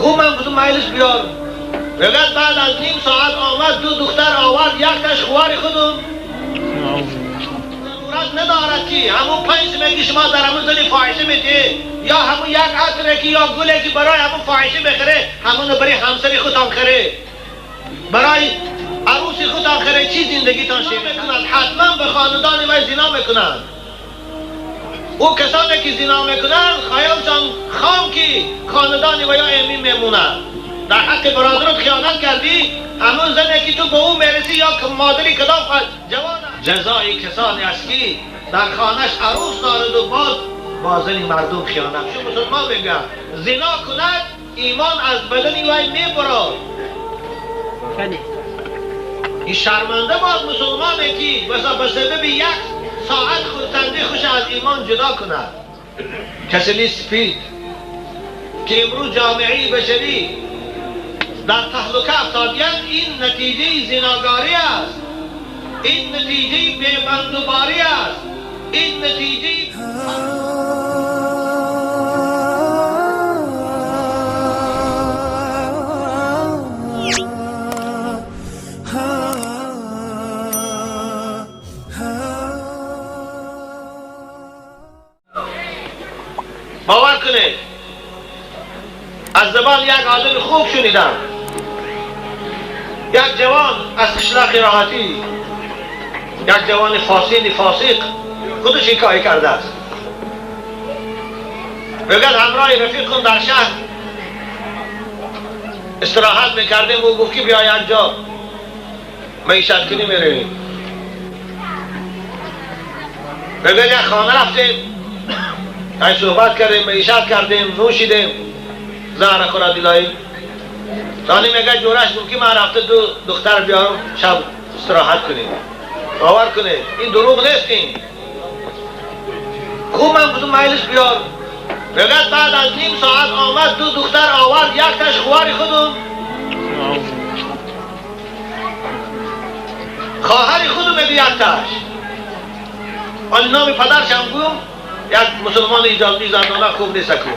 Хуб ман гуфтам майлиш биёр. Мегӯяд баъд аз ним соат омад, ду духтар овард, якташ хувари худум. Зарурат надорад ки ҳамун 5 симе ки шумо дар ҳамун зани фоҳиша метиҳед, ё ҳамун як атре ки ё гуле ки барои ҳамун фоҳиша мехӯре, ҳамуно барои ҳамсари худтон хӯре, барои арӯси худтон хӯре, чӣ зиндагитон шир мекунад? Ҳатман ба хонадони вай зино мекунанд. Ӯ касоне ки зино мекунанд, хаёлшон хом ки хонадони ваё эмин мемонад. Дар ҳаққи бародарат хиёнат кардӣ, ҳамун зане ки ту ба ӯ мерасӣ ё модари кадом ҷавон ҷазои касоне аст ки дар хонаш арӯс дораду боз бо зани мардум хиёнат. Чун мусулмон мегӯяд, зино кунад, имон аз бадани вай мебурад. Ин шарманда бод мусулмоне ки ба сабаби як соат хурсандӣ хуш аз имон ҷудо кунад. Касали спид ки имрӯз ҷомеаи башарӣ дар таҳлука афтодиянд, ин натиҷаи зиногорӣ аст, ин натиҷаи бебандуборӣ аст, ин натиҷаи باور کنید از زبان یک آدم خوب شنیدم، یک جوان از قشلاق راحتی، یک جوان فاسد فاسق خودش این کاری کرده است. میگه همراه رفیقم در شهر استراحت میکردیم، او گفت که بیا یک جا معیشت کنی میرویم. میگه یک خانه رفتیم، صحبت کردیم، معیشت کردیم، نوشیدیم، زهر خورد الهی. ثانی میگه جورش گفت که من رفته دو دختر بیارم شب استراحت کنیم. باور کنید این دروغ نیست. این خوب من گفتم مایلش بیار. میگه بعد از نیم ساعت آمد، دو دختر آورد، یکتش خوار خودم، خواهر خودم میگه یکتش. آن نام پدرش هم گفت، یک مسلمان اجازی زندانه خوب نیست کن.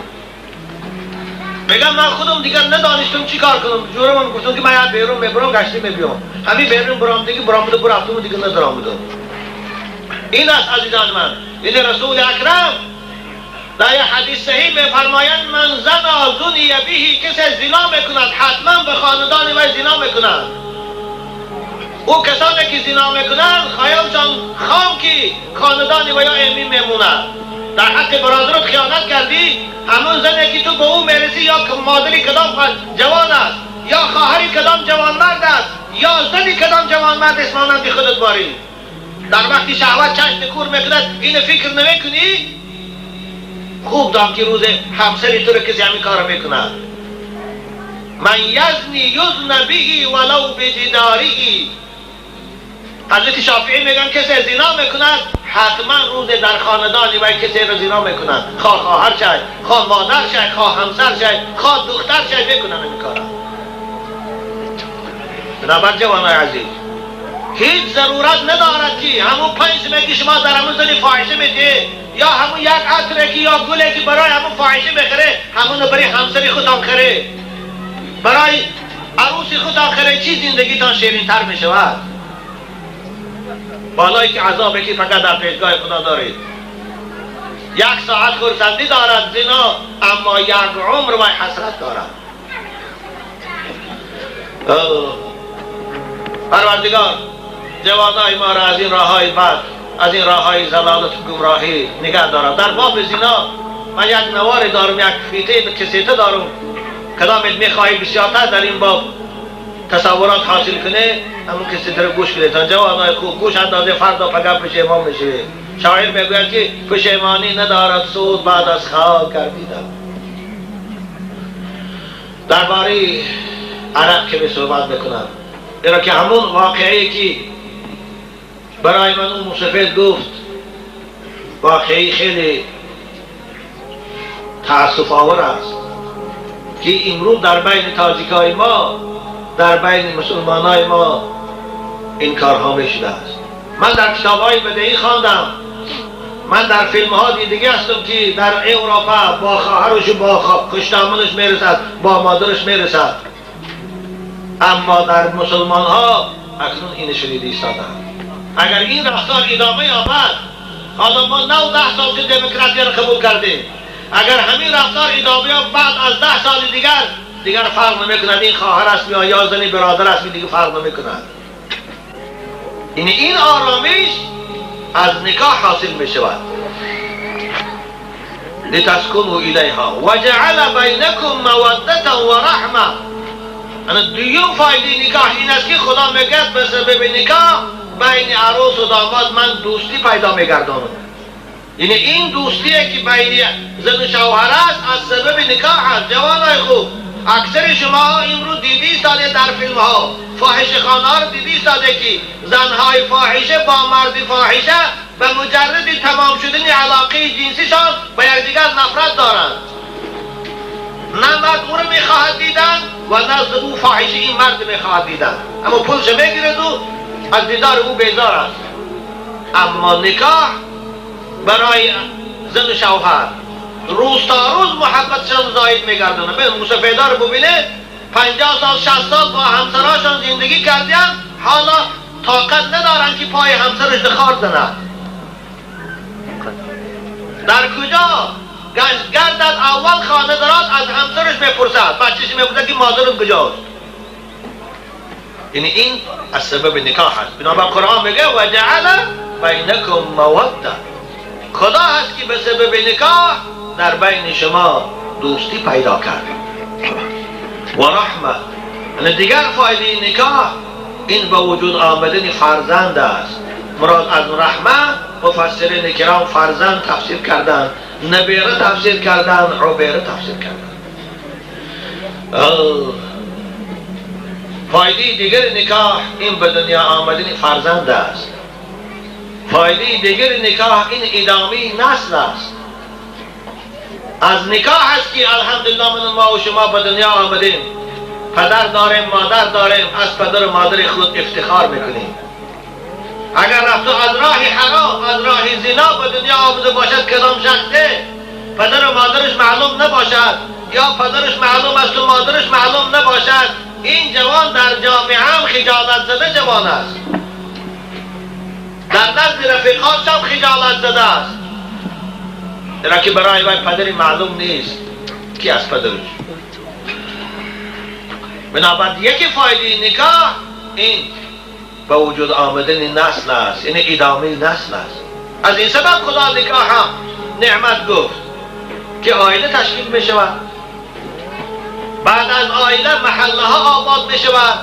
میگم من خودم دیگر ندانستم چی کار کنم. جورم گفتم که من بیرون میبرم گشتی میبیام، همین بیرون برام دیگه برام بوده برفتم دیگه ندارم بوده. این است عزیزان من. این رسول اکرم در یک حدیث صحیح میفرمایند من زنا زنی بهی، کسی زنا میکند حتما به خاندان وی زنا میکند. او کسانی که زنا میکنند خیالشان خام که خاندان وی امین میموند. در حق برادرت خیانت کردی، همون زنی که تو به او میرسی یا مادری کدام جوان است، یا خواهری کدام جوانمرد است، یا زنی کدام جوانمرد است مانند خودت باری. در وقتی شهوت چشم کور میکند اینو فکر نمیکنی؟ خوب دام که روز همسری تو رو کسی همین کار میکند. من یزنی یزن به ولو بجداره. حضرت شافعی میگن کسی زنا میکند حتما روز در خاندانی و کسی را زنا میکند، خواه خواهر شد، خواه مادر شد، خواه همسر شد، خواه دختر شد، میکنن این کارا. بنابر جوانای عزیز هیچ ضرورت ندارد که همون 5 سیمه که شما در همون زنی فاحشه میتیه، یا همون یک عطره که یا گله که برای همون فاحشه میخره، همونو برای همسر خودتان خره، برای عروس خودتان خره، چی زندگیتان شیرین تر میشود؟ بالایی که عذابی که فقط در پیشگاه خدا دارید. یک ساعت خرسندی دارد زنا، اما یک عمر و حسرت دارد. پروردگار جوانای ما را از این راههای بد، از این راههای ضلالت و گمراهی نگه دارد. در باب زنا من یک نوار دارم، یک فیته کسیته دارم، کدام میخواهی بسیارتر در این باب تصورات حاصل کنه همون کسی رو گوش کنه. تا جوانای خوب گوش اندازه، فردا فقط پشیمان میشه. شاعر میگوید که پشیمانی ندارد سود بعد از خاک گردیدن. درباره عرق که به صحبت میکنم، زیرا که همون واقعی که برای من اون مسافر گفت واقعی خیلی تأسف آور است که امروز در بین تاجیکای ما، در بین مسلمانای ما این کارها میشده است. من در کتابهای بدعی خواندم من در فیلم ها دیدگی هستم که در اروپا با خواهرش و با خوشدامنش میرسد، با مادرش میرسد. اما در مسلمان ها اکنون این شنیده ایستادن. اگر این رفتار ادامه یابد، حالا ما 9-10 سال که دموکراسی را قبول کردیم، اگر همین رفتار ادامه یابد، بعد از 10 سال دیگر فرق نمیکند این خواهر است یا زنی برادر است، دیگه فرق نمیکند. این آرامش از نکاح حاصل می شود. لتسکنوا الیها و جعل بینکم موده و رحمه. دویم فایده نکاح این است که خدا میگه به سبب نکاح بین عروس و داماد من دوستی پیدا میگردانم. یعنی این دوستیه که بین زن و شوهر است از سبب نکاح است. جوانای خوب، اکثر شما امروز دیدی ایستاده در فیلم ها فاحشه خانه ها رو دیدی ایستاده که زنهای فاحشه با مرد فاحشه به مجرد تمام شدن علاقه جنسیشان به یکدیگر نفرت دارند. نه مرد او رو میخواهد دیدن و نه او فاحشه این مرد میخواهد دیدن، اما پولش میگیرد و از دیدار او بیزار است. اما نکاح برای زن و شوهر روز تا روز محبتشان زاید میگردانه. ببین موسفیدا رو ببینه، 50 سال 60 سال با همسراشان زندگی کردن، حالا طاقت ندارن که پای همسرش دخار زند. در کجا گردد اول خانه دارد از همسرش میپرسد، بچهش میپرسد که مادرم کجاست. یعنی این از سبب نکاح است. بنابر قرآن میگه و جعل بینکم موده. خدا هست که به سبب نکاح در بین شما دوستی پیدا کرد و رحمه. یعنی دیگر فایده نکاح این به وجود آمدن فرزند است. مراد از رحمه مفسرین کرام فرزند تفسیر کردن، نبیره تفسیر کردن، عبیره تفسیر کردن. فایده دیگر نکاح این به دنیا آمدن فرزند است. فایده دیگر نکاح این ادامه نسل است. از نکاح است که الحمدلله من ما و شما به دنیا آمدیم، پدر داریم، مادر داریم، از پدر و مادر خود افتخار میکنیم. اگر رفت از راه حرام، از راه زنا به دنیا آمده باشد، کدام شخصه پدر و مادرش معلوم نباشد یا پدرش معلوم است و مادرش معلوم نباشد، این جوان در جامعه هم خجالت زده جوان است، در نزد رفیقاتش هم خجالت زده است، چرا که برای وی پدری معلوم نیست کی از پدرش. بنابراین یکی فایده نکاح این به وجود آمدن نسل است، یعنی ادامه نسل است. از این سبب خدا نکاح هم نعمت گفت که عائله تشکیل می شود، بعد از عائله محله ها آباد می شود،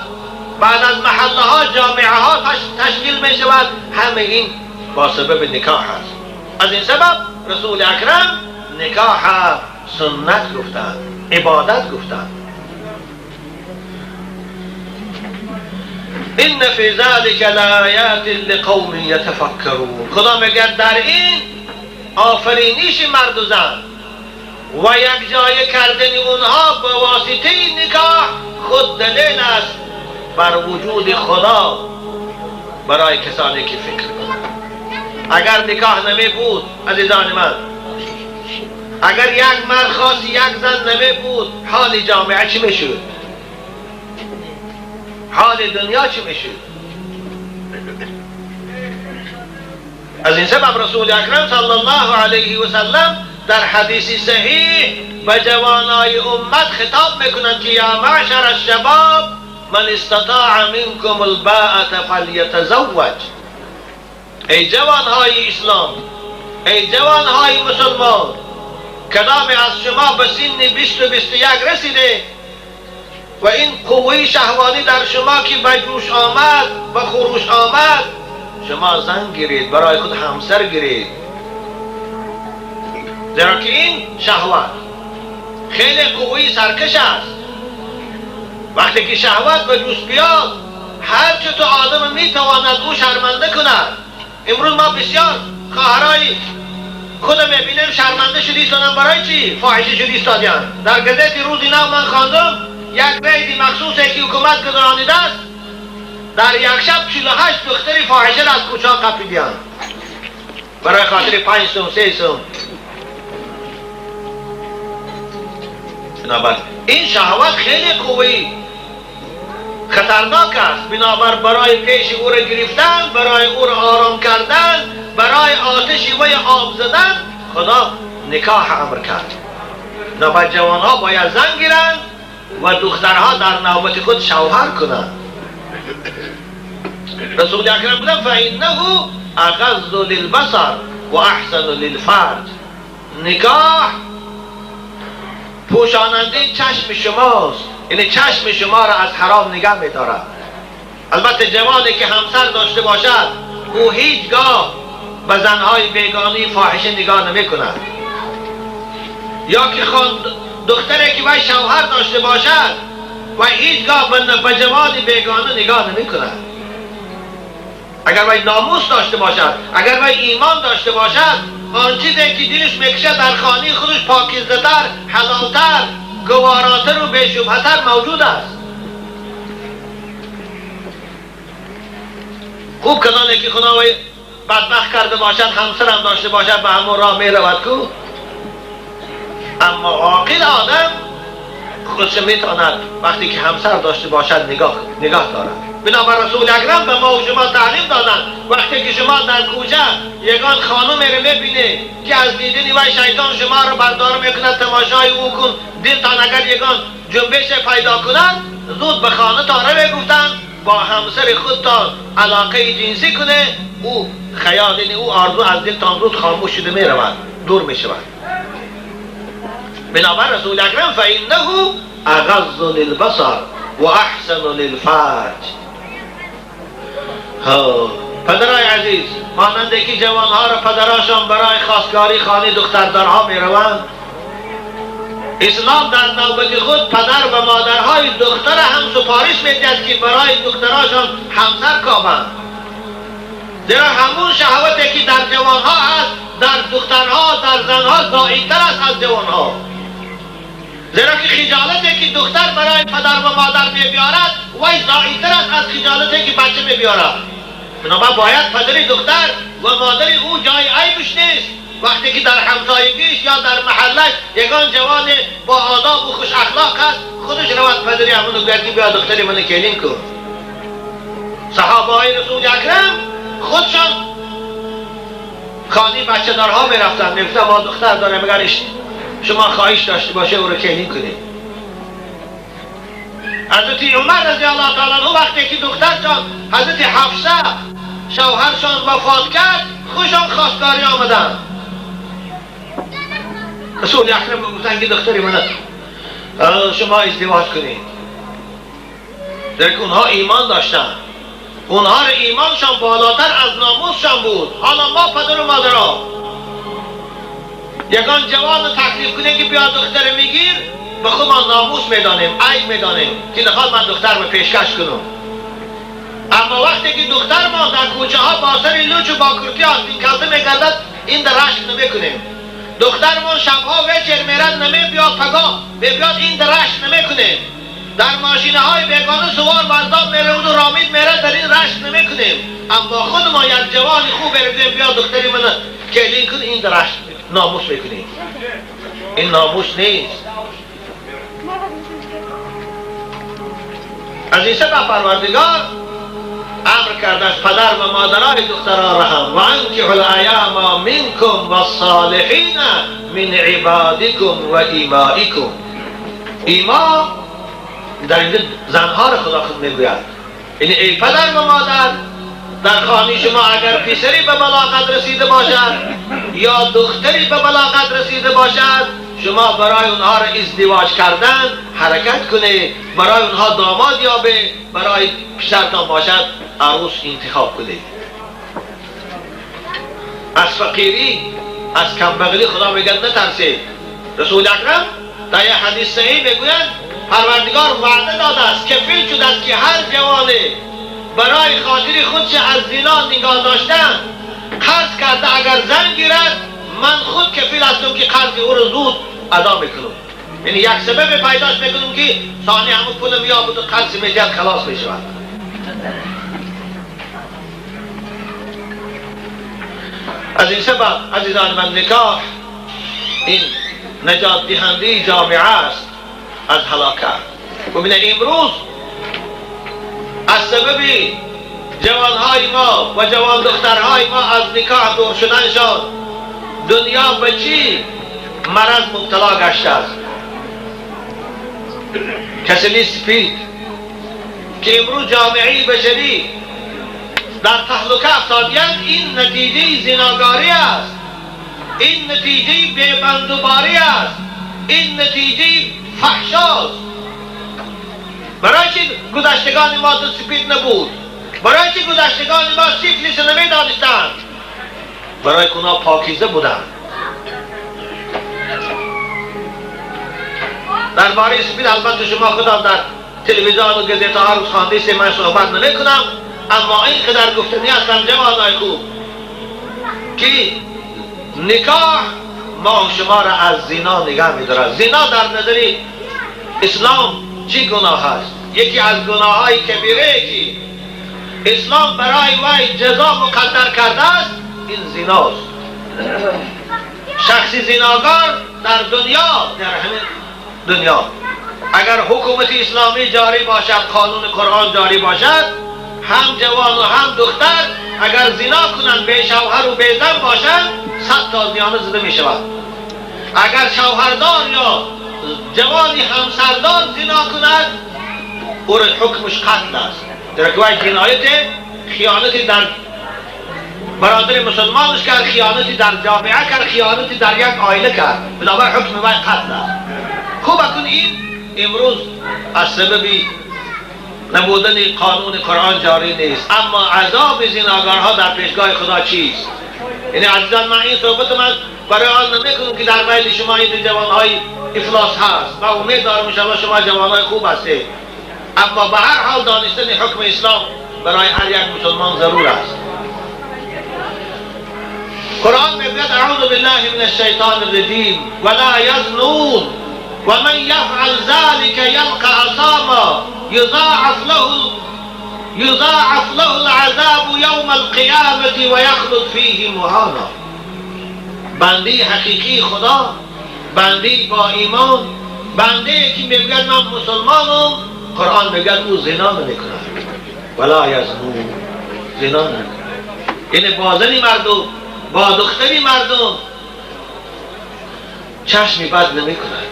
بعد از محله ها جامعه ها تشکیل می شود. همه این با سبب نکاح است. از این سبب رسول اکرم نکاح سنت گفتند، عبادت گفتند. ان فی ذلک لآیات لقوم یتفکرون. خدا میگه در این آفرینش مرد و زن و یک جای کردن اونها به واسطه نکاح خود دلیل است بر وجود خدا برای کسانی که فکر کنند. اگر نکاح نمی بود عزیزان من، اگر یک مرد خاص یک زن نمی بود، حال جامعه چی میشد؟ حال دنیا چی میشد؟ از این سبب رسول اکرم صلی الله علیه و سلم در حدیث صحیح به جوانای امت خطاب میکنند که یا معشر الشباب من استطاع منکم الباءة فلیتزوج. ای جوانهای اسلام، ای جوانهای مسلمان، کدام از شما به سن 20 و 21 رسیده و این قوه شهوانی در شما که به جوش آمد و خروش آمد، شما زن گیرید، برای خود همسر گیرید، زیرا که این شهوت خیلی قوی سرکش است. وقتی که شهوت به جوش بیاد، هر چه تو آدم میتواند او شرمنده کند. امروز ما بسیار خواهرای خود میبینیم شرمنده شدی ایستادن. برای چی؟ فاحشه شدی ایستادن. در گزت روزی نو من خواندم یک ریدی مخصوصی که حکومت گذرانیده است، در یک شب 48 دختر فاحشه را از کوچه قپیدیان. برای خاطر 5 سوم 3 سوم. بنابر این شهوت خیلی قوی خطرناک است. بنابر برای پیش او را گرفتن، برای او را آرام کردن، برای آتش وی آب زدن، خدا نکاح امر کرد. بنابر جوانها باید زن گیرند و دخترها در نوبت خود شوهر کنند. رسول اکرم گفتند فانه اغض للبصر و احسن للفرج. نکاح پوشاننده چشم شماست، یعنی چشم شما را از حرام نگه می‌دارد. البته جوانی که همسر داشته باشد او هیچگاه به زنهای بیگانه فاحشه نگاه نمی‌کند، یا که دختری که وی شوهر داشته باشد و هیچگاه به جوان بیگانه نگاه نمی‌کند. اگر وی ناموس داشته باشد، اگر وی ایمان داشته باشد، آن چیزی که دلش میکشد در خانه خودش پاکیزه‌تر، حلالتر، گواراتر و بی‌شبهه‌تر موجود است. خوب کسانی که خداوند بدبخت کرده باشد، همسرم داشته باشد، به همون راه میرود کو. اما عاقل آدم خودش میتواند وقتی که همسر داشته باشد نگاه دارد. بنابر رسول اکرم به ما و شما تعلیم دادن وقتی که شما در کوچه یگان خانم رو میبینه که از دیدن وی شیطان شما رو بردار میکند، تماشای او کن، دلتان اگر یگان جنبش پیدا کند زود به خانه تا رو گفتن با همسر خودتان علاقه جنسی کنه، او خیال او آرزو از دلتان زود خاموش شده میرود، دور میشود. بنابر رسول اکرم فانه اغض للبصر و احسن للفرج. پدرای عزیز، مانند که جوانها را پدراشان برای خواستگاری خانه دختردارها میروند، اسلام در نوبت خود پدر و مادرهای دختر هم سفارش میدهد که برای دختراشان همسر کابند، زیرا همون شهوتی که در جوانها هست در دخترها، در زنها زائدتر است از جوانها. زیرا که خجالتی که دختر برای پدر و مادر میبیارد وی زائدتر است از خجالتی که بچه میبیارد. بنابراین باید پدر دختر و مادر او جای عیبش نیست. وقتی که در همسایگیش یا در محلش یگان جوان با آداب و خوش اخلاق هست، خودش رود پدری همونو گوید که بیا دختری منو کلین کن. صحابه های رسول اکرم خودشان خانه بچه دارها میرفتن، میگفتن ما دختر داریم، اگر شما خواهش داشته باشه او رو کلین کنید. حضرت عمر رضی الله تعالی عنه وقتی که دخترشان حضرت حفصه شوهرشان وفات کرد، خوشان خواستگاری آمدن. رسول اکرم گفتن که دختری من شما ازدواج کنید، زیرا که اونها ایمان داشتن، اونها را ایمانشان بالاتر از ناموسشان بود. حالا ما پدر و مادرها یگان جوان تکلیف کنیم که بیا دختر میگیر، به خود ما ناموس میدانیم، عیب میدانیم که نخواد من دختر به پیشکش کنم. اما وقتی که دختر ما در کوچه ها با سر لوچ و با کرتی آستین کلته میگردد، این در رشک نمیکنیم. دختر ما شبها وچر میرد نمی بیاد، پگاه میبیاد، این در رشک نمیکنیم. در ماشینه های بیگانه سوار برداب میرود و رامید میرد، در این رشک نمیکنیم. اما خود ما یک جوان خوب بردیم بیا دختری من کلین کن، این در رشک ناموس میکنیم. این ناموس نیست. از این سبب پروردگار امر کرده از پدر و مادرای دختران را هم و انکحوا الایام منکم والصالحین من عبادکم و ایمائکم. ایما در اینجا زنها را خدا خود میگوید، یعنی ای پدر و مادر، در خانه شما اگر پسری به بلاغت رسیده باشد یا دختری به بلاغت رسیده باشد، شما برای اونها را ازدواج کردن حرکت کنید، برای اونها داماد یابه، برای پسرتان باشد عروس انتخاب کنید. از فقیری، از کمبغلی خدا میگه نترسید. رسول اکرم در یک حدیث صحیح میگوید پروردگار وعده داده است، کفیل شده است که هر جوانی برای خاطر خودش از زنا نگاه داشتن قرض کرده، اگر زن گیرد من خود کفیل هستم که قرض او رو زود ادا میکنم. یعنی یک سبب پیداش میکنم که ثانی همون پول میابد و قرض میدهد خلاص میشود. از این سبب عزیزان من، نکاح این نجات دهنده جامعه است از هلاکت. ببینید امروز از سبب جوانهای ما و جوان دخترهای ما از نکاح دور شدنشان دنیا به چی مرض مبتلا گشته است؟ کسلی سپید که امروز جامعه بشری در تهلکه افتادیند، این نتیجه زناگاری است، این نتیجه بیبندوباری است، این نتیجه فحشاست. برای چی گذشتگان ما تو سپید نبود؟ برای چی گذشتگان ما سیفلیس نمیدانستند؟ برای که اونا پاکیزه بودند. درباره سپید البته شما خدا در تلویزیون و گزیته ها روز خوانده، من صحبت نمی کنم، اما اینقدر گفتنی هستم جوانای خوب که نکاح ما شما را از زنا نگه می‌دارد. زنا در نظر اسلام چی گناه است؟ یکی از گناه های کبیره که اسلام برای وی جزا مقدر کرده است این زناست. شخص زناکار در دنیا، در همین دنیا اگر حکومت اسلامی جاری باشد، قانون قرآن جاری باشد، هم جوان و هم دختر اگر زنا کنند، به شوهر و به زن باشند، 100 تا زیانه زده می شود. اگر شوهردار یا جوانی همسردار زنا کند، او را حکمش قتل است. در که جنایت خیانت در برادر مسلمانش کرد، خیانتی در جامعه کرد، خیانتی در یک عائله کرد، بنابر حکم وی قتل است. خوب اکنون این امروز از سبب نبودن قانون قرآن جاری نیست، اما عذاب زناکارها در پیشگاه خدا چیست؟ یعنی عزیزان من این صحبت من برای آن نمیکنم که در بین شما این جوانهای افلاس هست و امید دارم انشاءالله شما جوانهای خوب هستید، اما به هر حال دانستن حکم اسلام برای هر یک مسلمان ضرور است. قرآن میگوید اعوذ بالله من الشیطان الرجیم ولا یزنون ومن يفعل ذلك يلقى أثاما يضاعف له العذاب يوم القيامة ويخلد فيه مهانا. بنده حقیقی خدا، بنده با ایمان، بنده که میگوید من مسلمانم، قرآن میگوید او زنا نمیکند. ولا یزنون، زنا نمیکند. یعنی با زنی مردم، با دختری مردم چشمی بد نمیکند.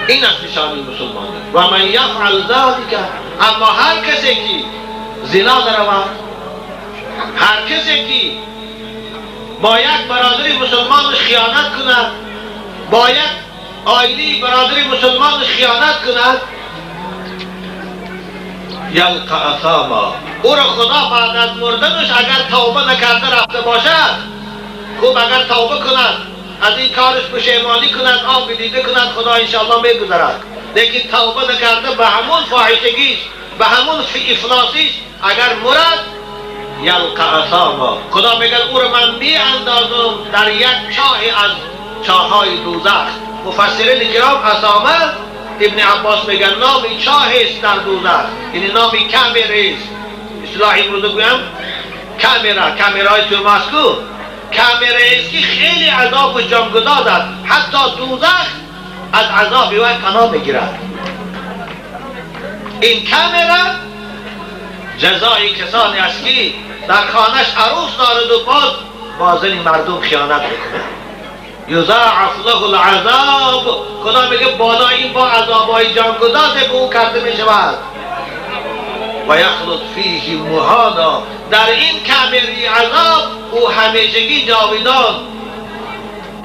این است نشانی مسلمان. و من یفعل ذلک، اما هر کسی که زنا درود، هر کسی که با یک برادر مسلمانش خیانت کند، با یک عائله برادر مسلمانش خیانت کند، یلقى اثاما، او را خدا بعد از مردنش اگر توبه نکرده رفته باشد، خوب اگر توبه کند، از این کارش پشیمانی کند، آب دیده کند، خدا انشاءالله میگذرد. لیکن توبه نکرده به همون فاحشگیش، به همون افلاسیش اگر مرد، یلقى اثاما، خدا میگه او را من می اندازم در یک چاه از چاههای دوزخ. مفسرین کرام اثامه ابن عباس میگن نام چاه است در دوزخ، یعنی نام کامره است. اصطلاح امروز گویم کامرا، کامرای تو مسکو، کامره است که خیلی عذاب و جانگداز است، حتی دوزخ از عذاب وی پناه میگیرد. این کامره جزای کسانی است که در خانهش عروس دارد و باز با زن مردم خیانت میکند. یضاعف له العذاب، خدا میگه بالا این با عذابهای جانگداز به او کرده میشود. و یخلد فیه مهانا، در این کمری عذاب او همیشگی جاویدان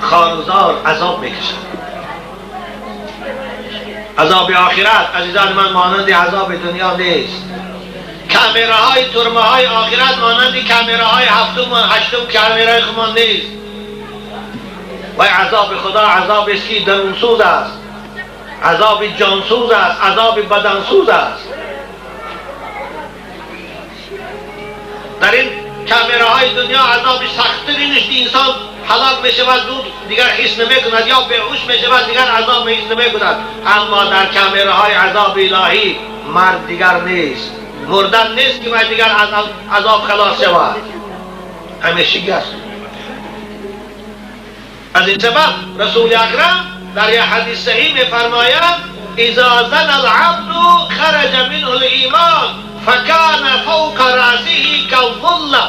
خاروزار عذاب میکشد. عذاب آخرت عزیزان من مانند عذاب دنیا نیست. کامره های ترمه های آخرت مانند کامره های هفتم و هشتم کامره خمان نیست. و عذاب خدا عذاب است که درونسوز است، عذاب جانسوز است، عذاب بدنسوز است. در این کامره های دنیا عذاب سخت‌ترینش که انسان هلاک می شود، زود دیگر حس نمی کند یا بیهوش می شود، دیگر عذاب حس نمی کند. اما در کامره های عذاب الهی مرد دیگر نیست، مردن نیست که دیگر از عذاب خلاص شود. ҳамешагӣ аст. Аз ин сабаб Расули Акрам дар як ҳадис саҳеҳ мефармояд: إذا زنى العبد خرج منه الإيمان فكان فوق رأسه كالظلة.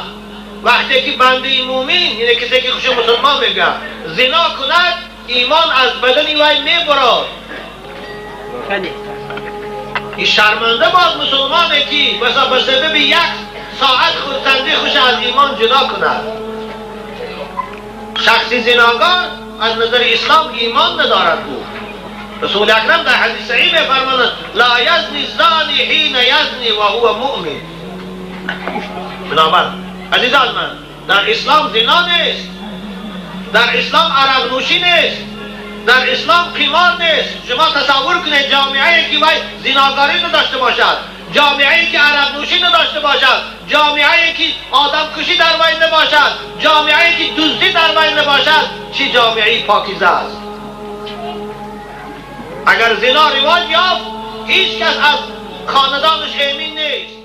وقتی که بنده مومین، یعنی کسی که خوش مسلمان میگه، زنا کند، ایمان از بدن وی میبراد. این شرمنده باد مسلمانه که مثلا به سبب یک ساعت خرسندی خوش از ایمان جدا کند. شخصی زناگار از نظر اسلام ایمان ندارد. او رسول اکرم در حدیث صحیح میفرمایند: لا یزنی الزانی حین یزنی و هو مؤمن. بنابر عزیزان من، در اسلام زنا نیست، در اسلام عرق نوشی نیست، در اسلام قمار نیست. شما تصور کنید جامعه که وی زناکاری نداشته باشد، جامعه که عرق نوشی نداشته باشد، جامعه که آدم کشی در وی نباشد، جامعه که دزدی در وی نباشد، چه جامعه پاکیزه است؟ اگر زنا رواج یافت، هیچ کس از خاندانش امین نیست.